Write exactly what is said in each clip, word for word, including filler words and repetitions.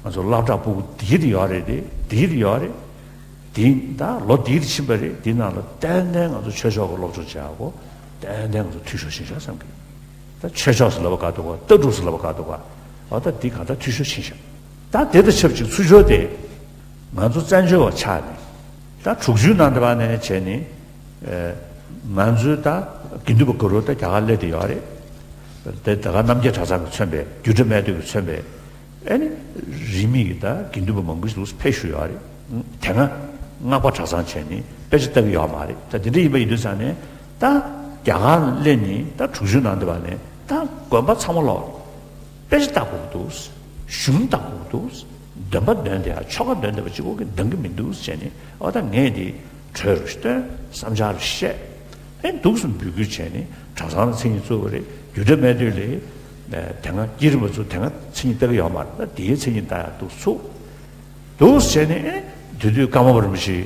ང་ཚོ་སློབ་གྲྭ་ཕྲུ་གུ་འདི་འདི་ཡོད་རེད། དེ་འདི་འདི་ཡོད་རེད། དེ་ད་ལོ་འདི་འདི་ཕྱིན་པ་རེད། དེ་ནང་ལ་ཏན་ཏན་ང་ཚོ་ཆོས་ཕྱོགས་ཀྱི་སློབ་སྦྱོང་བྱེད་ཡག་གོ། ཏན་ཏན་ང་ཚོ་འཐུས་ཤོར་ཕྱིན་ཤག་བསམ་གི། ད་ཆོས་ཕྱོགས་སུ་ལབ་པ་ག་འདུག་ག། ལྟ་གྲུབ་སུ་ལབ་པ་ག་འདུག་ག། འོ་ད་འདི་གང་ལྟར་འཐུས་ཤོར་ཕྱིན་ཤག། ད་དེ་དང་ཆབས་ཅིག་ཚུར་ཕྱོགས་དེ་ང་ཚོ་བཙན་བྱོལ་བ་ཆགས་ནས་ད་དྲུག་ཅུའི་ནང་དེ་བ་ནས་བྱས་ནས། ཨེ། ང་ཚོའི་ད་དགེ་འདུན་པ་གུ་རུ་ད་རྒྱ་གར་སླེབས་བསྡད་ཡོད་རེད། དེ་ད་ག་རྣམ་རྒྱལ་གྲྭ་ཚང་གིས་མཚོན་པའི་རྒྱུད་གྲྭ་སྨད་སྟོད་ཀྱིས་མཚོན་པའི། ཨེ་ནི། རིས་མེད་ཀྱི་ད་དགེ་འདུན་པ་མང་པོ་ཞིག་ཕེབས་བཞུགས་ཡོད་རེད། དེ་སྔ་སྔགས་པ་གྲྭ་ཚང་བྱས་ནས་དཔེ་ཆ་ལྟ་གི་ཡོད་མ་རེད། ད་དེ་འདྲ་ཡིན་པ་ཡིན་དུས་ཙང་ནས་ད་རྒྱ་གར་སླེབས་ནས་ད་དྲུག་ཅུའི་ནང་དེ་བ་ནས་ད་དགོན་པ་ཚང་མ་ལོག་དཔེ་ཆ་ལྟ་དགོས་ཀྱི་འདུག། གཞུང་ལྟ་དགོས་ཀྱི་འདུག། འདོན་པ་འདོན་དེ་ཡང་ཆོ་ག་འདོན་བསྡད་པ་གཅིག་པོ་གིས་འདང་གི་མི་འདུག་ཟེར་ནས། འོ་ད་ངས་འདི་གྲོས་རུ་བཏོན། བསམ་འཆར་རུ་བཤད། ཨེ་འདུག་སེ་འབོད་སྐུལ་བྱས་ནས་གྲྭ་ཚང་ལ་མཚན་ཉིད་བཙུགས་པ་རེད། རྒྱུད་གྲྭ་སྨད་སྟོད་ལ་དེ་སྔ་བསྐྱེད་རིམ་པ་ཚོ་དེ་སྔ་མཚན་ཉིད་བལྟ་གི་ཡོད་མ་རེད། ད་དེའི་མཚན་ཉིད་བལྟ་ཡག་འདུག་ཚུགས། འདུག་སེ་བྱས་ནས། ཨེ་དེ་དུས་ཀརྨ་པ་རིན་པོ་ཆེ་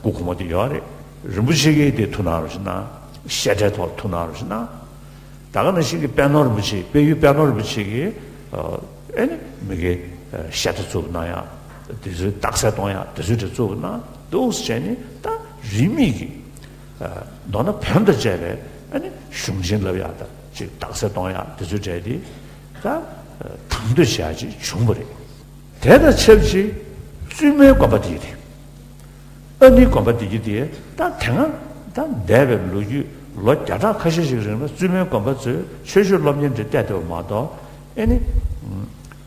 སྐུ་གོང་མ་དེ་ཡོད་རེད། རིན་པོ་ཆེ་གིས་དེ་ཐུགས་སྣང་རུ་ཞིག་གནང་། བཤད་གྲྭའི་ཐོག་ལ་ཐུགས་སྣང་རུ་ཞིག་གནང་། ད་ག་ནང་བཞིན་གྱི་དཔལ་ནོར་རིན་པོ་ཆེ། དཔལ་ཡུལ་དཔལ་ནོར་རིན་པོ་ཆེ་གིས། ཨེ་ནི་མི་གི་བཤད་གྲྭ་བཙུགས་གནང་ཡག་དེ་ཚོའི་རྟགས་གསལ་གཏོང་ཡག་དེ་ཚོའི་གྲས་བཙུགས་གནང་། འདུག་སེ་བྱས་ནས་ད་རིས་མེད་ཀྱི། མདོར་ན་བོན་དང་བཅས་པའི་ཨ་ནི་གཞུང་ཆེན་ལབ་ཡག་དང་ཅིག་རྟགས་གསལ་གཏོང་ཡག་དེ་ཚོའི་གྲས་དེ་ད་དང་དོད་བྱེད་ཡག་ཅིག་བྱུང་བ་རེད། དེ་དང་ཆབས་ཅིག་བཙུན་མའི་དགོན་པ་དེ་རེད། ཨ་ནི་དགོན་པ་དེ་གི་དེ་ད་དེ་སྔ་ད་འདས་པའི་ལོ་རྒྱུས་ལོ་བརྒྱ་ཕྲག་ཁ་ཤས་ཤིག་རིང་ལ་བཙུན་མའི་དགོན་པ་ཚོས་ཆོས་ཕྱོགས་སློབ་གཉེར་འདི་བལྟས་བསྡད་པ་མ་གཏོགས། ཨེ་ནི།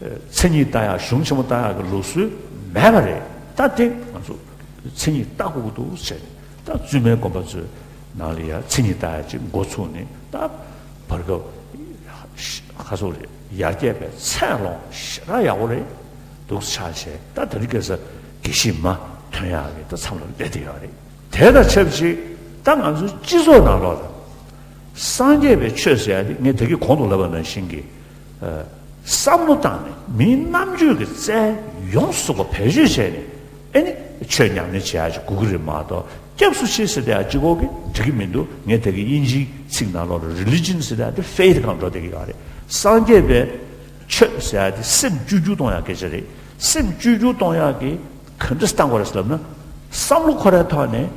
མཚན་ཉིད་བལྟ་ཡག་གཞུང་ཆེན་མོ་བལྟ་ཡག་གི་ལུགས་སྲོལ་མེད་པ་རེད། ད་དེ་ང་ཚོ་མཚན་ཉིད་བལྟ་དགོས་ཀྱི་འདུག་ཟེར་ནས། ད་བཙུན་མའི་དགོན་པ་ཚོའི་ནང་ལ་ཡང་མཚན་ཉིད་བལྟ་ཡག་ཅིག་འགོ་ཚུགས་ནས། ད་བར་སྐབས་ཁ་སོག་རེད། ཡར་རྒྱས་པའི་ཚད་ལོངས་ཞེ་དྲག་ཡག་པོ་རེད་འདུག་ཆགས་བྱས། ད་ད་རིང་ཁ་སང་དགེ་བཤེས་མ་ཐོན་ཡག་གི་ད་མཚམས་ལ་སླེབས་བསྡད་ཡོད་རེད། དེ་དང་ཆབས་ཅིག་ད་ང་ཚོའི་སྤྱི་ཚོགས་ནང་ལོགས་ལ་སངས་རྒྱས་པའི་ཆོས་ཟེར་ཡག་དེ་ངས་ད་གིན་གོང་དུ་ལབ་པ་ནང་བཞིན་གྱི། ཨ། བསམ་བློ་བཏང་ནས་མིའི་རྣམ་དཔྱོད་ཀྱི་རྩལ་ཡོངས་སུ་རྫོགས་པ་བེད་སྤྱོད་བྱས་ནས། ཨེ་ནི་ཆོས་ཉམས་ལེན་བྱེད་ཡག་ཅིག་དགོས་ཀྱི་རེད་མ་གཏོགས། སྐྱབས་སུ་མཆི་ཟེར་ཡག་གཅིག་པོ་གིས་འགྲིག་གི་མི་འདུག། ངས་ད་གིན་དབྱིན་ཇིའི་ཚིག་ནང་ལོགས་ལ་རི་ལི་ཇན་ཟེར་ཡག་དེ་ཕེ་ཐི་སྒང་འགྲོ་བསྡད་ཀྱི་ཡོད་རེད། སངས་རྒྱས་པའི་ཆོས་ཟེར་ཡག་དེ་སེམས་བཅོས་བསྒྱུར་གཏོང་ཡག་སྐད་ཆ་རེད། སེམས་བཅོས་བསྒྱུར་གཏོང་ཡག་གི་ག་འདྲ་བཏང་དགོས་རེད་ཟེར་ལབ་ན། བསམ་བློ་ཁོ་རའི་ཐོག་ནས་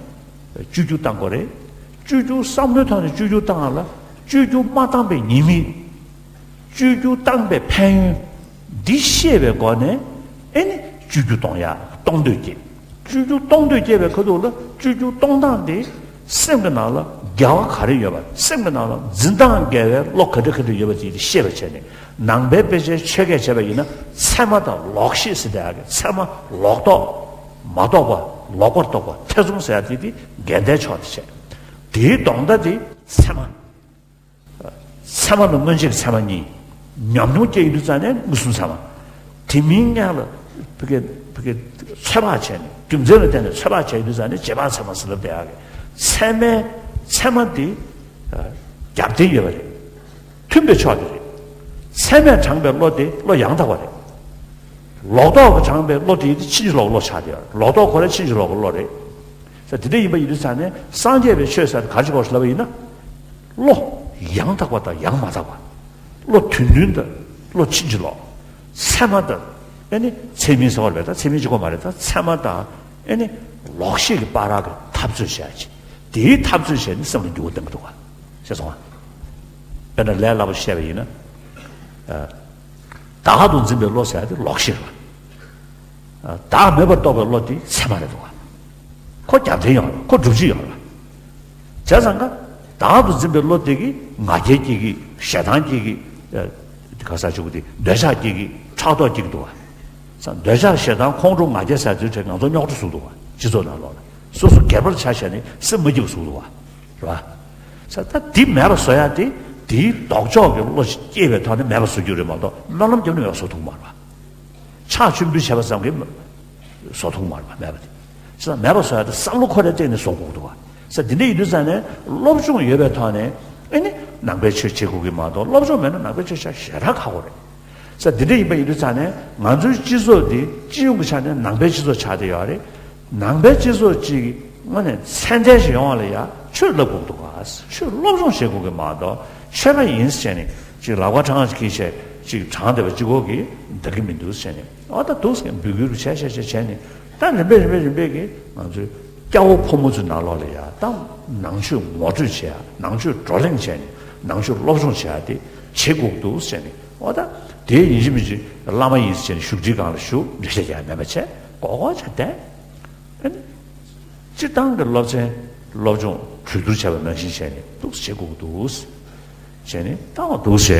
བཅོས་བསྒྱུར་བཏང་དགོས་རེད། བཅོས་བསྒྱུར། བསམ་བློའི་ཐོག་ནས་བཅོས་བསྒྱུར་བཏང་ཡག་ལ། བཅོས་བསྒྱུར་མ་བཏང་པའི་ཉེས་དམིགས། བཅོས་བསྒྱུར་བཏང་པའི་ཕན་ཡོན། འདི་ཤེས་པའི་སྒོ་ནས། ཨེ་ནི་བཅོས་བསྒྱུར་གཏོང་ཡག་གཏོང་འདོད་སྐྱེས། བཅོས་བསྒྱུར་གཏོང་འདོད་སྐྱེས་པའི་ཁ་ཐུག་ལ་བཅོས་བསྒྱུར་གཏོང་སྟངས་དེ་སེམས་ཀྱི་ནང་ལ་འགལ་བ་ག་རེ་ཡོད་པ། སེམས་ཀྱི་ནང་ལ་འཛིན་སྟངས་འགལ་བའི་བློ་ག་འདྲ་ག་འདྲ་ཡོད་པ་དེ་ཤེས་པ་བྱས་ནས། ནང་པའི་དཔེ་ཆའི་ཆོས་སྐད་བྱས་པ་ཡིན་ན། ཚད་མ་དང་ལོག་ཤེས་ཟེར་ཡག་གི། ཚད་མ་ལོག་རྟོག་མ་རྟོགས་པ། ལོག་པར་རྟོག་པ། ཐེ་ཚོམ་ཟེར་ཡག་དེ་དེ་འགལ་ཟླའི་ཕྱོགས་དེ་བྱས། དེའི་ལྡོག་ཟླ་དེ་ཚད་མ། ཚད་མ་དང་མངོན་རྗེས་ཀྱི་ཚད་མ་གཉིས། ཉམས་མྱོང་སྐྱེ་ཡོང་དུས་ཙང་ནས་མངོན་སུམ་ཚད་མ། དེ་མིན་སྔོན་ལ་ཕ་གི་ཕ་གི་ཚོད་དཔག་བྱས་ནས། རྒྱུ་མཚན་ལ་བརྟེན་ནས་ཚོད་དཔག་བྱས་ཡོང་དུས་ཙང་ནས་རྗེས་དཔག་ཚད་མ་ཟེར་ལབ་བསྡད་ཡག་གི། ཚད་མའི་ཚད་མ་དེ་རྒྱབ་རྟེན་ཡོད་པ་རེད། མཐུན་པའི་ཕྱོགས་དེ་རེད། ཚད་མས་དྲངས་པའི་བློ་དེ་བློ་ཡང་དག་པ་རེད། ལོག་རྟོག་གིས་དྲངས་པའི་བློ་དེ་ཕྱིན་ཅི་ལོག་གི་བློ་ཆགས་བསྡད་ཡོད་རེད། ལོག་རྟོག་ཁོ་རང་ཕྱིན་ཅི་ལོག་གི་བློ་རེད། ས་དེ་འདྲ་ཡིན་པ་ཡིན་དུས་ཙང་ནས་སངས་རྒྱས་པའི་ཆོས་ཟེར་དེ་ག་རེ་བྱེད་དགོས་ཟེར་ལབ་པ་ཡིན་ན། བློ་ཡང་དག་པ་དང་ཡང་མ་དག་པ། བློ་དོན་མཐུན་དང་བློ་ཕྱིན་ཅི་ལོག། ཚད་མ་དང་། ཨེ་ནི་ཚད་མིན་ཟེར་བ་རེད་པས། ད་ཚད་མིན་གཅིག་པོ་མ་རེད། ད་ཚད་མ་དང་། ཨེ་ནི་ལོག་ཤེས་ཀྱི་བར་གྱི་འཐབ་རྩོད་བྱེད་ཡག་ཅིག། དེའི་འཐབ་རྩོད་བྱས་ནས་སེམས་ལ་འགྱུར་བ་གཏོང་གི་འདུག་ག། ཤེས་སོང་ང་། དཔེར་ན་ལས་སླ་པོ་བཤད་པ་ཡིན་ན། ཨ། བདག་ཏུ་འཛིན་པའི་བློ་ཟེར་ཡག་དེ་ལོག་ཤེས་རེད་པ། བདག་མེད་པར་རྟོགས་པའི་བློ་དེ་ཚད་མ་རེད་འདུག་ག། ཁོ་རྒྱབ་རྟེན་ཡོད་རེད། ཁོ་སྒྲུབ་བྱེད་ཡོད་རེད་པ། བྱས་ཙང་ཀ། བདག་ཏུ་འཛིན་པའི་བློ་དེ་གིས་ང་རྒྱལ་སྐྱེ་གི། ཞེ་སྡང་སྐྱེ་གི། ཨ། ག་ས་ཆུ་གུ་དེ་འདོད་ཆགས་སྐྱེ་གི། ཕྲག་དོག་སྐྱེ་གི་འདུག་ག། ས་འདོད་ཆགས་ཞེ་སྡང་ཁོང་ཁྲོ་ང་རྒྱལ་ཟེར་ཚུལ་དེ་ང་ཚོ་རྙོག་དྲ་བཟོས་འདུག་ག། སྤྱི་ཚོགས་ནང་ལོགས་ལ་སོ་སོ་སྒེར་པར་ཆ་བཞག་ནས་སེམས་མ་སྐྱིད་པ་བཟོས་འདུག་ག། རེད་པ། ས་ད་འདི་མེད་པ་བཟོ་ཡག་དེ། དེའི་ལྡོག་ཕྱོགས་ཀྱི་བློ་ཞིག་སྐྱེས་པའི་ཐོག་ནས་མེད་པ་བཟོ་རྒྱུ་རེད་མ་གཏོགས། སྨོན་ལམ་བརྒྱབ་ནས་མེད་པ་བཟོ་ཐུབ་མ་རེད་པ། ཕྱག་མཆོད་འབུལ་བྱས་པ་ཙམ་གྱིས་བཟོ་ཐུབ་མ་རེད་པ། མེད་པ་དེ། ས་མེད་པ་བཟོ་ཡག་དེ་བསམ་བློ་ཁོ་རའི་སྟེང་ནས་བཟོ་དགོས་འདུག་ག། ས་འདི་འདྲ་ཡིན་དུས་ཙང་ནས་སློབ་སྦྱོང་ཡོད་པའི་ཐོག་ནས། ཨེ་ནི་ནང་པའི་ཆོས་བྱེད་དགོས་ཀྱི་མ་གཏོགས། སློབ་སྦྱོང་མེད་ན་ནང་པའི་ཆོས་བྱ་ཞེ་དྲག་ཁག་པོ་རེད། ས་འདི་འདྲ་ཡིན་པ་ཡིན་དུས་ཙང་ནས་ང་ཚོའི་སྤྱི་ཚོགས་འདི་སྤྱི་ཡོངས་ཀྱི་ཆ་ནས་ནང་པའི་སྤྱི་ཚོགས་ཆགས་བསྡད་ཡོད་རེད། ནང་པའི་སྤྱི་ཚོགས་གཅིག་གི་ངོས་ནས་ཚད་ལྡན་ཞིག་ཡོང་བ་ལ་ཡ་ཆོས་བསླབ་དགོས་འདུག་ག། ཆོས་སློབ་སྦྱོང་བྱེད་དགོས་ཀྱི་མ་གཏོགས། ཆོས་པ་ཡིན་ཟེར་ནས་ཅིག་ལག་པ་འཕྲང་ཞིག་འཁྱེར་བྱས། ཅིག་དྲངས་བསྡད་པ་གཅིག་པོ་གིས་འདང་གི་མི་འདུག་ཟེར་ནས། ཨ་ད་འདུག་ཟེར་ནས་འབོད་སྐུལ་བྱས་བྱས་བྱས་བྱས་ནས། ད་རིམ་པས་རིམ་པས་རིམ་པས་ཀྱིས་ང་ཚོའི་སྐྱ་བོ་ཕོ་མོ་ཚོའི་ནང་ལོགས་ལ་ཡ་ད་ནང་ཆོས་ངོ་སྤྲོད་བྱེད་ཡ། ནང་ཆོས་བགྲོ་གླེང་བྱས་ནས། ནང་ཆོས་སློབ་སྦྱོང་བྱེད་ཡ་དེ་བྱེད་དགོས་འདུག་ཟེར་ནས། ཨོ་ད་དེ་ཡིན་གཅིག་མིན་གཅིག་བླ་མ་ཡིན་ཟེར་ནས་བཞུགས་ཁྲིའི་སྒང་ལ་བཞུགས། འགྲེལ་བཤད་རྒྱག་ཡ་མེད་པ་བྱས། ཀོ་ཀོ་བྱས་བསྡད། ཨ་ནི་སྤྱིར་བཏང་གི་སློབ་ཚན་སློབ་སྦྱོང་གྲོས་བསྡུར་བྱས་པ་ནང་བཞིན་བྱས་ནས་འདུག་སེ་བྱེད་དགོས་འདུག་ཟེར་ནས། ད་འདུག་སེ་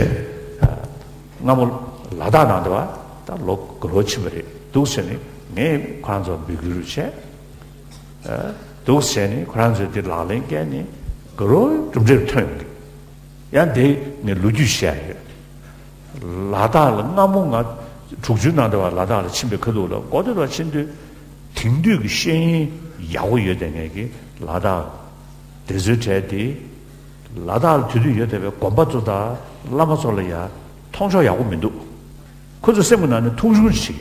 སྔ་མོ་ལ་དྭགས་ནང་དུ་བ་ད་ལོ་དགུ་ལོ་ཕྱིན་པ་རེད། འདུག་སེ་ནས་ངས་ཁོ་རང་ཚོ་འབོད་སྐུལ་བྱས། འདུག་སེ་ནས་ཁོ་རང་ཚོས་དེ་ལག་ལེན་བཀལ་ནས་དགུ་ལོ་གྲུབ་འབྲས་ཐོན་ཡོང་གི། ཡང་དེ་ངས་ལོ་རྒྱུས་བཤད་ཡོད། ལ་དྭགས་ལ་སྔ་མོ་ང་དྲུག་ཅུའི་ནང་དུ་བ་ལ་དྭགས་ལ་ཕྱིན་པའི་ཁ་ཐུག་ལ། འགོ་སྟོད་ལ་ཕྱིན་དུས་དེང་དུས་ཀྱི་ཤེས་ཡོན་ཡག་པོ་ཡོད་བསྡད་མཁན་གྱི་ལ་དྭགས་དེ་ཚོའི་གྲས་དེ། ལ་དྭགས་ལ་དེ་དུས་ཡོད་བསྡད་པའི་དགོན་པ་ཚོ་དང་བླ་མ་ཚོ་ལ་ཡ་མཐོང་ཕྱོགས་ཡག་པོ་མི་འདུག་ཁོ་ཚོ་སེམས་ཀྱི་ནང་ནས་ཐུགས་གཞུང་ཞིག་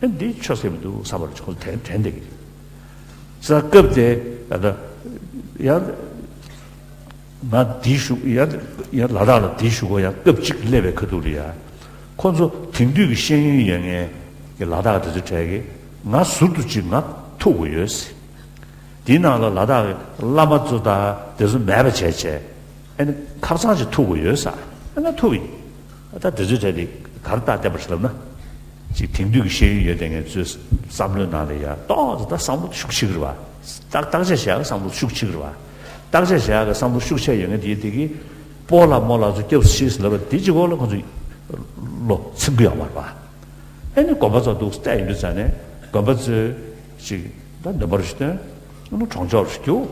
ཨེ་འདི་ཆོས་སེམས་མི་འདུག་བསམ་པར་ཁོ་ཚོ་དྲན་དྲན་བསྡད་ཀྱི་རེད། ས་སྐབས་དེ་ད་ཡང་ང་དེའི་གཞུག་ཡང་ཡང་ལ་དྭགས་ལ་དེའི་གཞུག་གུ་ཡང་སྐབས་གཅིག་སླེབས་པའི་ཁ་ཐུག་ལ་ཡ། ཁོ་ཚོ་དེང་དུས་ཀྱི་ཤེས་ཡོན་ཡོད་མཁན་གྱི་ལ་དྭགས་དེ་ཚོའི་གྲས་ཀྱིས་ང་ཟུར་དུ་ཅིག་ང་ཐུག་དགོས་ཡོད་ཟེར། དེའི་ནང་ལ་ལ་དྭགས་ཀྱི་བླ་མ་ཚོ་དང་དེ་ཚོ་མེད་པ་བྱས་བྱས། ཨ་ནི་ཁབ་ཚང་ཅིག་ཐུག་དགོས་ཡོད་ས། ཨ་ང་ཐུག་ཡིན། ད་དེ་ཚོའི་གྲས་དེ་ག་རེ་རྟགས་བསྟན་པ་རེད་ལབ་ན། ཅིག་དེང་དུས་ཀྱི་ཤེས་ཡོན་ཡོད་བསྡད་མཁན་ཚོའི་བསམ་བློའི་ནང་ལ་ཡ་ཏོག་ཙམ་ད་བསམ་བློ་ཤུགས་ཆེ་གི་རེད་བ། བརྟག་བརྟག་དཔྱད་བྱེད་ཡག་བསམ་བློ་ཤུགས་ཆེ་གི་རེད་བ། བརྟག་དཔྱད་བྱེད་ཡག་གི་བསམ་བློ་ཤུགས་ཆེ་ཡོད་མཁན་དེ་དེ་གིས་སྤོ་ལགས་རྨོ་ལགས་ཚོ་སྐྱབས་སུ་མཆི་ཟེར་ལབ་པ་དེ་གཅིག་པོ་ལ་ཁོ་ཚོ་བློ་ཚིམ་གི་ཡོད་མ་རེད་བ། ཨེ་ནི་དགོན་པ་ཚོ་འདུག་བལྟས་ཡོང་དུས་ཙང་ནས་དགོན་པ་ཚོས་ཅིག་ད་འདོན་པ་རུ་ཞིག་བཏོན། ཨ་ནི་གྲོང་ཆོག་རུ་ཞིག་རྒྱུགས།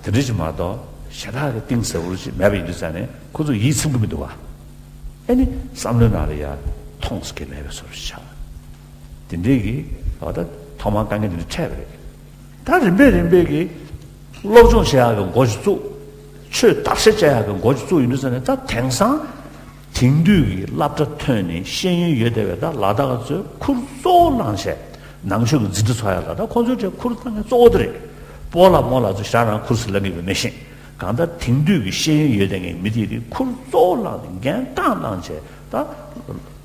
དེ་འདྲ་ཅིག་མ་གཏོགས་ཞེ་དྲག་གི་གཏིང་ཟབ་པོ་ཅིག་མེད་པ་ཡིན་དུས་ཙང་ནས་ཁོ་ཚོ་ཡིད་ཚིམ་གི་མི་འདུག་བ། ཨེ་ནི་བསམ་བློའི་ནང་ལ་ཡ་མཐོང་ས་གི་མེད་པའི་བཟོ་འདྲ་ཅིག་ཆགས། དེ་འདྲའི་གི་ཨ་ད་ཐོག་མར་དཀའ་ངལ་དེ་འདྲ་འཕྲད་པ་རེད། ད་རིམ་པས་རིམ་པས་ཀྱིས་སློབ་སྦྱོང་བྱེད་ཡག་གི་འགོ་ཅིག་བཙུགས། ཆོས་བརྡར་ཤ་བཅད་ཡག་གི་འགོ་ཅིག་བཙུགས་ཡོང་དུས་ཙང་ནས། ད་དེང་སང་དེང་དུས་ཀྱི་སློབ་གྲྭ་ཐོན་ནས་ཤེས་ཡོན་ཡོད་བསྡད་པའི་ད་ལ་དྭགས་ཚོས་ཁུར་གཙོ་བོ་བླངས་བྱས་ནང་ཆོས་ཀྱི་འཛིན་གྲྭ་ཚོགས་ཡག་ལ་ད་ཁོང་ཚོའི་གྲས་ཁུར་བཏང་མཁན་གཙོ་བོ་དེ་རེད། སྤོ་ལགས་རྨོ་ལགས་ཚོ་ཞེ་དྲག་རང་ཁུར་སེ་ལེན་གྱི་ཡོད་མེད་ཤེས། གང་ལྟར་དེང་དུས་ཀྱི་ཤེས་ཡོན་ཡོད་བསྡད་མཁན་མི་དེ་དེ་ཁུར་གཙོ་བོ་བླངས་ནས་འགན་རྐང་བླངས་བྱས་ད་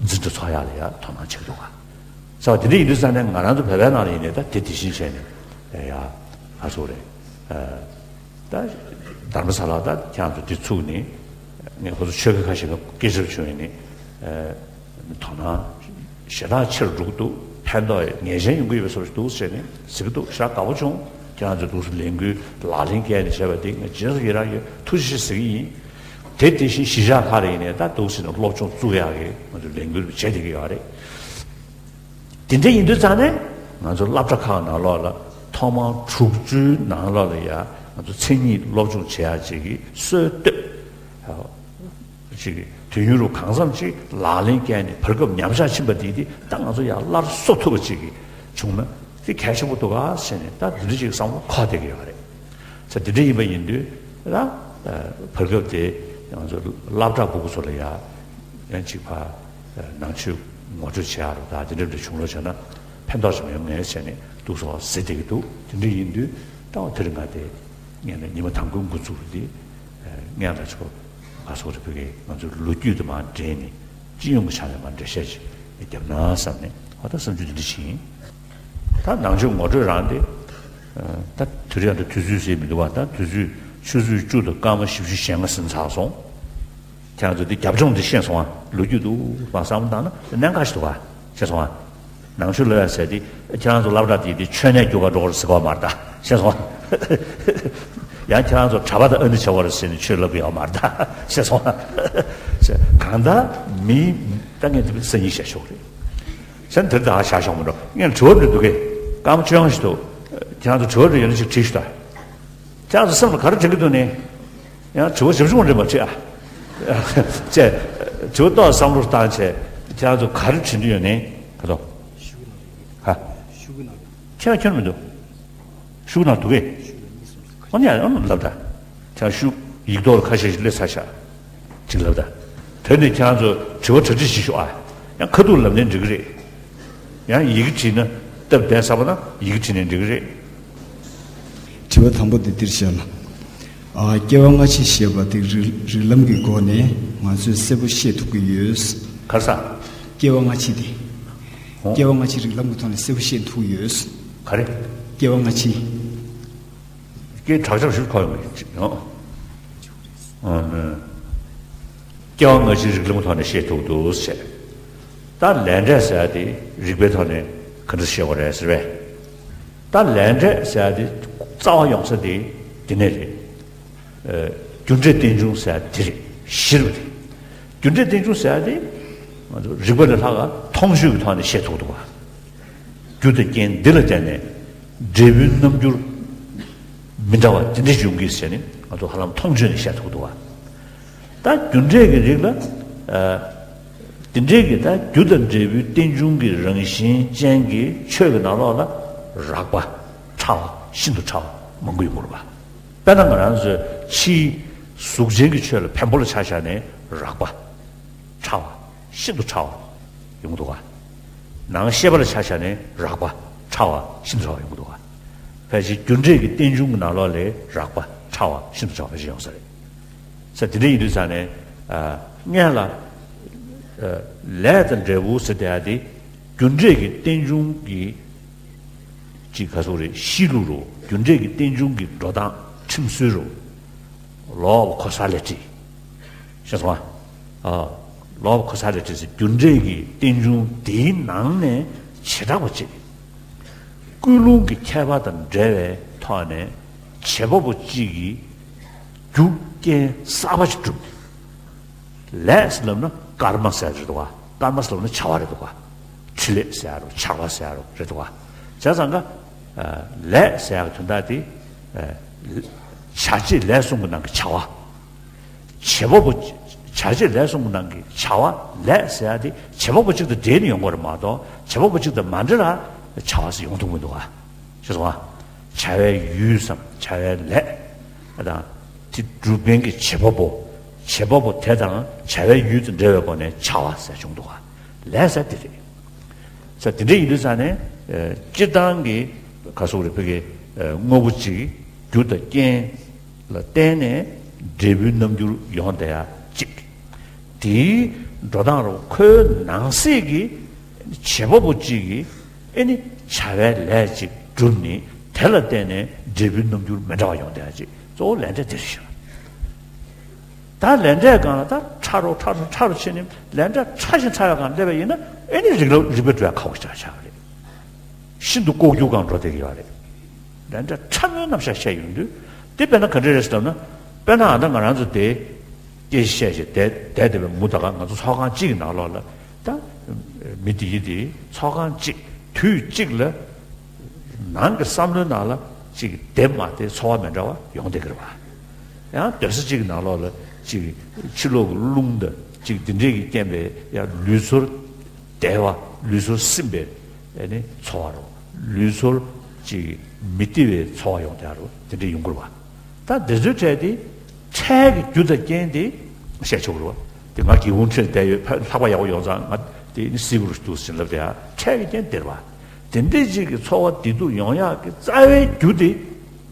འཛིན་གྲྭ་ཚོགས་ཡག་ལ་ཡ་དོ་སྣང་བྱེད་ཀྱི་འདུག་ག་ས་བ་དེ་འདྲ་ཡིན་དུས་ཙང་ནས་ང་རང་ཚོ་བོད་པའི་ནང་ལ་ཡིན་ནའི་ད་དེ་དེ་བཞིན་བྱས་ནས་ཡ་ཨ་སོ་རེད། ད་དྷརྨ་ས་ལ་ད་ཁྱེད་རང་ཚོ་དེ་ཚུགས་ནས་ངས་ཁོ་ཚོ་ཆོས་དགེ་ཁ་ཤས་ཀྱི་སྐད་ཆ་བྱུང་ཡིན་ནི། དོ་སྣང་ཞེ་དྲག་ཆེར་འགྲོ་གི་འདུག་ཕན་ཐོགས་ངེས་ཅན་ཡོང་གི་ཡོད་པའི་བཟོ་ཞིག་འདུག་ཟེར་ནས་ཟེར་གི་འདུག་ཞེ་དྲག་དགའ་པོ་བྱུང་། ཁྱེད་རང་ཚོས་འདུག་སེ་ལས་འགུལ་ལག་ལེན་བཀལ་ནས་བྱས་པ་དེ་ངས་རྗེས་སུ་ཡི་རང་ཡོད། ཐུགས་རྗེ་ཆེ་ཟེར་གི་ཡིན། དེ་དེ་བཞིན་གཞིས་ཆགས་ཁག་ལ་ཡིན་ནའི་ད་འདུག་སེ་ནས་སློབ་སྦྱོང་བཙུགས་ཡག་གི་ང་ཚོས་ལས་འགུལ་བྱེད་བསྡད་ཀྱི་ཡོད་རེད། དེ་འདྲ་ཡིན་དུས་ཙང་ནས་ང་ཚོ་སློབ་གྲྭ་ཁག་ནང་ལོགས་ལ་ཐོག་མར་དྲུག་ཅུའི་ནང་ལོགས་ལ་ཡ་ང་ཚོ་མཚན་ཉིད་སློབ་སྦྱོང་བྱེད་ཡག་ཅིག་གི་སྲོལ་བཏོད། ཅིག་གི་དུས་ཡུན་རུ་གང་འཚམ་ཅིག་ལག་ལེན་བཀལ་ནས་བར་སྐབས་ཉམས་ཆག་ཕྱིན་པ་དེ་དེ་ད་ང་ཚོ་ཡར་སླར་གསོ་ཐུབ་པ་ཅིག་གི་བྱུང་ན་དེ་གལ་ཆེན་པོ་འདུག་ག་ཟེར་ནས་ད་འདི་འདྲ་ཅིག་བསམ་བློ་འཁོར་བསྡད་ཀྱི་ཡོད་རེད། ས་དེ་འདྲ་ཡིན་པ་ཡིན་དུས་ད་བར་སྐབས་དེ་ང་ཚོ་སློབ་གྲྭ་སྤུ་གུ་ཚོ་ལ་ཡ་ཡང་ཅིག་ཕ་ནང་ཆོས་ངོ་སྤྲོད་བྱེད་ཡག་རུ་ད་དེ་འདྲ་འདྲ་བྱུང་རོགས་བྱས་ན་ཕན་ཐོགས་ཅིག་ཡོང་ངེས་བྱས་ནས་འདུག་སོ་ཟེར་བསྡད་ཀྱི་འདུག་དེ་འདྲ་ཡིན་དུས་ད་དེ་རིང་ང་དེ་ངས་ནས་ཉི་མ་དང་པོའི་འགོ་འཛུགས་རུ་དེ་ངས་ལ་ཆོག་ཨ་སོགས་རེ་ཕུལ་གི་ང་ཚོའི་ལོ་རྒྱུས་དུ་མ་འདྲེས་ནས་སྤྱི་ཡོངས་ཀྱི་ཆ་ནས་མ་འགྲེལ་བཤད་ཅིག་བརྒྱབ་ན་བསམ་ནས་ཧོ་ད་བསམ་ཚུལ་འདི་འདྲ་ཞིག་ཡིན། ད་ནང་ཆོས་ངོ་སྤྲོད་རང་དེ་ད་དུས་རེ་ཡང་ད་དུས་ཚོད་ཟེར་མི་འདུག་བ། ད་དུས་ཚོད་ཆུ་ཚོད་བཅུ་དང་སྐར་མ་བཞི་བཅུ་ཞེ་ལྔ་ཟིན་ཚར་སོང་། ཁྱེད་རང་ཚོ་འདི་རྒྱབ་ལྗོངས་འདི་ཤེས་སོང་ཨ། ལོ་རྒྱུས་འདུག་མ་བསམ་བཏང་ན་གནད་འགག་ཞིག་འདུག་ག་ཤེས་སོང་ཨ། ནང་ཆོས་ལབ་ཡ་ཟེར་དེ་ཁྱེད་རང་ཚོ་སློབ་གྲྭ་དེ་དེ་ཆོས་གནས་རྒྱུག་ག་འགྲོ་གར་ཟེར་གོ་མ་རེད་ད། ཤེས་སོང་ཨ། ཡང་ཁྱེད་རང་ཚོ་གྲྭ་པ་དང་ཨ་ནི་བྱ་བ་རེད་ཟེར་ནས་ཆོས་ལབ་གི་ཡོད་མ་རེད་ད། ཤེས་སོང་ཨ། གང་ལྟར་མི་ད་ངས་དེ་སང་ཉིན་བཤད་ཆོག་རེད། ཟེར་དེར་ད་བཞག་ཆོག་མི་འགྲོ། ངས་དྲི་བ་འདྲི་འདུག་གས། སྐར་མ་བཅོ་ལྔ་ཞིག་འདུག་ཁྱེད་རང་ཚོ་དྲི་བ་འདྲི་ཡོད་ན་ཅིག་དྲིས་ཤོག་ད། ཁྱེད་རང་ཚོ་སེམས་ལ་ག་རེ་དྲན་གྱི་འདུག་ནས། ཡང་དྲི་བ་ཞིབ་ཆུང་རེད་མ་དྲིས་ཨ། ཅེས། དྲི་བ་ཏོག་བསམ་བློ་བཏང་བྱས་ཁྱེད་རང་ཚོ་ག་རེ་དྲན་གྱི་ཡོད་ནས་ག་ཚོད། ཧ། ཁྱེད་རང་ཁྱོན་མི་འདུག་ཤུགས་ནང་འདུག་གས། ཨོ་ནི་ཨོ་ནི་ལབ་ད། ཁྱེད་རང་ཤུགས་ཡིག་ཐོག་ལ་ཁ་ཤས་ཤིག་སླེབས་ཚར་ཤག་ཅིག་ལབ་ད། དེ་ནས་ཁྱེད་རང་ཚོ་དྲི་བ་གྲ་སྒྲིག་བྱེད་ཤོག་ཨ། ཡང་ཁ་ཐུག་ལབ་ནའི་འགྲིག་གི་རེད། ཡང་ཡི་གེ་བྲིས་ན་སྟབས་བདེ་ས་པ་ན་ཡི་གེ་བྲིས་ནའི་འགྲིག་གི་རེད། དྲི་བ་དང་པོ་དེ་འདིར་བཤད་ན། ཨ། སྐྱེ་བ་སྔ་ཕྱི་ཞེས་པ་དེ་རིགས་རིགས་ལམ་གྱི་སྒོ་ནས་ང་ཚོས་གསལ་པོ་ཤེས་ཐུབ་ཀྱི་ཡོད། ག་རེ་ཟེར། སྐྱེ་བ་སྔ་ཕྱི་དེ། ཨོ། སྐྱེ་བ་སྔ་ཕྱི་རིགས་ལམ་གྱི་ཐོག་ནས་གསལ་པོ་ཤེས་ཐུབ་ཀྱི་ཡོད། ག་རེ། སྐྱེ་བ་སྔ་ཕྱི། སྐད་དྲག་ཆག་ཞིག་གོ་ཡོང་གི། ཨོ། ཨོ། སྐྱེ་བ་སྔ་ཕྱི་རིགས་ལམ་གྱི་ཐོག་ནས་ཤེས་ཐུབ་འདུག་ཟེར། ད་ལས་འབྲས་ཟེར་ཡ་དེ་རིགས་པའི་ཐོག་ནས་ག་འདྲ་ཤེས་དགོས་རེད་ཟེར་བས། ད་ལས་འབྲས་ཟེར་ཡ་དེ་རྩ་བ་ཡོང་ས་དེ་དེ་ནས་རེད། ཨ། རྒྱུ་འབྲས་རྟེན་འབྱུང་ཟེར་ཡ་དེ་རེད། གཞིར་བ་དེ། རྒྱུ་འབྲས་རྟེན་འབྱུང་ཟེར་ཡ་དེ་རིགས་པ་ལས་ལྷག་ག་མཐོང་ཆོས་ཀྱི་ཐོག་ནས་ཤེས་ཐུབ་འདུག་ག། རྒྱུ་དང་རྐྱེན་འདི་ལ་བརྟེན་ནས་འབྲས་བུའི་རྣམ་འགྱུར་མི་འདྲ་བ་དེ་འདྲ་ཡོང་གི་ཟེར་ནས་ང་ཚོ་ཧ་ལམ་མཐོང་ཆོས་ནས་བཤད་ཐུབ་འདུག་བ། ད་རྒྱུ་འབྲས་ཀྱི་རིགས་ལ། ཨ། དེ་འབྲས་ཀྱི་ད་རྒྱུ་དང་འབྲས་བུའི་རྟེན་འབྱུང་གི་རང་བཞིན་ཅན་གྱི་ཆོས་ཀྱི་ནང་ལོགས་ལ་རགས་པ། ཕྲ་བ། ཤིན་ཏུ་ཕྲ་བ་མང་པོ་ཡོང་གི་རེད་བ། དཔེར་ན་ང་རང་ཚོའི་ཕྱིའི་གཟུགས་ཅན་གྱི་ཆོས་ལ་བེམ་པོ་ལ་ཆ་བཞག་ནས་རགས་པ། ཕྲ་བ། ཤིན་ཏུ་ཕྲ་བ་ཡོང་གི་འདུག་ག། ནང་ཤེས་པ་ལ་ཆ་བཞག་ནས་རགས་པ། ཕྲ་བ། ཤིན་ཏུ་ཕྲ་བ་ཡོང་གི་འདུག་ག། ཕལ་ཆེར་རྒྱུ་འབྲས་ཀྱི་རྟེན་འབྱུང་གི་ནང་ལོགས་ལས་རགས་པ། ཕྲ་བ། ཤིན་ཏུ་ཕྲ་བ་ཕལ་ཆེར་ཡོང་ས་རེད། ས་དེ་འདྲ་ཡིན་དུས་ཙང་ནས། ཨ། སྔོན་ལ། ཨ། ལས་དང་འབྲས་བུ་ཟེར་བསྡད་ཡ་དེ་རྒྱུ་འབྲས་ཀྱི་རྟེན་འབྱུང་གི་ཅིག་ག་ཟེར་རེད། གཤིས་ལུགས་རུ། རྒྱུ་འབྲས་ཀྱི་རྟེན་འབྱུང་གི་འགྲོ་སྟངས་ཁྲིམས་སྲོལ་རུ། Law of causality། ཤེས་སོང་ཨ། ཨ། Law of causality་ཟེར་རྒྱུ་འབྲས་ཀྱི་རྟེན་འབྱུང་དེའི་ནང་ནས་བྱེ་བྲག་པ་ཅིག་ཀུན་སློང་གི་ཁྱད་པར་དང་འབྲེལ་བའི་ཐོག་ནས་བྱེད་པ་པོ་གཅིག་གིས་རྒྱུ་རྐྱེན་གསར་པ་ཞིག་བསྒྲུབས་ནས། ལས་ལབ་ན་ཀརྨ་ཟེར་རེད་འདུག་ག། ཀརྨ་ལབ་ན་བྱ་བ་རེད་འདུག་ག། འཕྲིན་ལས་ཟེར་ཡ་རུ། བྱ་བ་ཟེར་ཡ་རུ་རེད་འདུག་ག། བྱས་ཙང་ཀ། ཨ། ལས་ཟེར་ཡ་གི་དོན་དག་དེ། ཨ། བྱ་བྱེད་ལས་གསུམ་གྱི་ནང་གི་བྱ་བ། བྱེད་པ་པོ། བྱ་བྱེད་ལས་གསུམ་གྱི་ནང་གི་བྱ་བ། ལས་ཟེར་ཡ་དེ་བྱེད་པ་པོ་གཅིག་དང་འབྲེལ་ནས་ཡོང་གི་རེད་མ་གཏོགས། བྱེད་པ་པོ་གཅིག་དང་མ་འབྲེལ་ལ་བྱ་བ་ཟེར་ཡོང་ཐུབ་མི་འདུག་ག། ཤེས་སོང་ཨ། བྱ་བའི་ཡུལ་སམ་བྱ་བའི་ལས་དང་། དེ་སྒྲུབ་མཁན་གྱི་བྱེད་པ་པོ། བྱེད་པ་པོ་དེ་དང་བྱ་བའི་ཡུལ་དང་འབྲེལ་བའི་སྒོ་ནས་བྱ་བ་ཟེར་བྱུང་འདུག་ག། ལས་ཟེར་དེ་རེད། ས་དེ་འདྲ་ཡིན་དུས་ཙང་ནས། ཨ། སྤྱིར་བཏང་གི་ག་ཟེར་རེད། བོད་ཀྱི། ཨ། དངོས་པོ་གཅིག་རྒྱུ་དང་རྐྱེན་ལ་བརྟེན་ནས་འབྲས་བུའི་རྣམ་འགྱུར་ཡོང་བསྡད་ཡ་གཅིག། དེའི་འགྲོ་སྟངས་རུ་ཁོའི་ནང་གསེས་ཀྱི་བྱེད་པ་པོ་གཅིག་གིས། ཨེ་ནི་བྱ་བའི་ལས་ཅིག་བསྒྲུབས་ནས་དེ་ལ་བརྟེན་ནས་འབྲས་བུའི་རྣམ་འགྱུར་མི་འདྲ་བ་ཡོང་བསྡད་ཡ་ཅིག། གཙོ་བོ་ལས་འབྲས་དེ་རེད་ཤག། ད་ལས་འབྲས་སྒང་ལ་ད་ཕྲ་རུ་ཕྲ་རུ་ཕྲ་རུ་ཕྱིན་ནས་ལས་འབྲས་ཕྲ་ཞིང་ཕྲ་བའི་སྒང་སླེབས་པ་ཡིན་ན། ཨེ་ནི་རིགས་ལ་རིགས་པས་འགྲོ་ཡ་ཁག་པོ་ཞིག་ཆགས་ཆགས་རེད། ཤིན་ཏུ་ལྐོག་གྱུར་སྒང་འགྲོ་བསྡད་ཀྱི་ཡོད་རེད། ལས་འབྲས་ཕྲ་མོའི་རྣམ་གཞག་བཤད་ཡོང་དུས། དེ་དཔེར་ན་ག་འདྲ་རེད་ཟེར་ན། དཔེར་ན་ཨ། ད་ང་རང་ཚོ་དེ་སྐད་ཆ་བཤད་བྱས་བསྡད་བསྡད་བསྡད་པའི་མུ་ད་ག་ང་ཚོ་ཚོགས་ཁང་གཅིག་གི་ནང་ལོགས་ལ། ད་མི་དེ་ཡི་དེ་ཚོགས་ཁང་གཅིག་དུས་གཅིག་ལ་ནང་གི་བསམ་བློའི་ནང་ལ་གཅིག་བདེ་མ་བདེ་ཚོར་བ་མི་འདྲ་བ་ཡོང་བསྡད་ཀྱི་རེད་པ། ཡང་སྡོད་ས་གཅིག་གི་ནང་ལོགས་ལ་གཅིག་ཕྱི་ལོགས་ཀྱི་རླུང་དང་གཅིག་འདི་འདྲས་ཀྱི་རྐྱེན་པས་ཡང་ལུས་ཚོར་བདེ་བ། ལུས་ཚོར་སིམ་པའི་ཨ་ནི་ཚོར་བ་རུ། ལུས་ཚོར་གཅིག་མི་བདེ་བའི་ཚོར་བ་ཡོང་བསྡད་རུ་དེ་འདྲས་ཡོང་གི་རེད་པ། ད་འདི་ཚོའི་གྲས་དེ། འཕྲལ་གྱི་རྒྱུ་དང་རྐྱེན་དེ་བཤད་ཆོག་གི་རེད་པ། དེ་ང་སྒེའུ་ཁུང་འཕྲེད་བསྡད་ཡོད། ཕ་ལྷགས་པ་ཡག་པོ་ཡོང་ཙང་ང་དེ་ནི་སིལ་བུར་འདུག་ཟིན་ལབ་དེ། ཡ། འཕྲལ་གྱི་རྐྱེན་དེ་རེད་པ། དེ་འདྲས་ཅིག་གི་ཚོར་བ་བདེ་སྡུག་ཡོང་ཡག་གི་རྩ་བའི་རྒྱུ་དེ་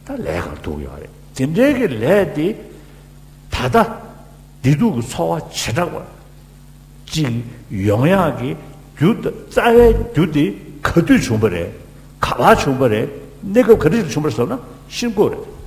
ད་ལས་སྒང་འདུག་ཡོད་རེད། དེ་འདྲའི་གི་ལས་དེ་ད་ལྟ་བདེ་སྡུག་གི་ཚོར་བ་བྱེ་བྲག་པ་ཅིག་ཡོང་ཡག་གི་རྒྱུ་དང་། རྩ་བའི་རྒྱུ་དེ་ག་དུས་བྱུང་བ་རེད། ག་པར་བྱུང་བ་རེད། གནས་སྐབས་ག་འདྲ་ཞིག་ལ་བྱུང་བ་རེད་ཟེར་ན་ཤེས་དགོས་རེད།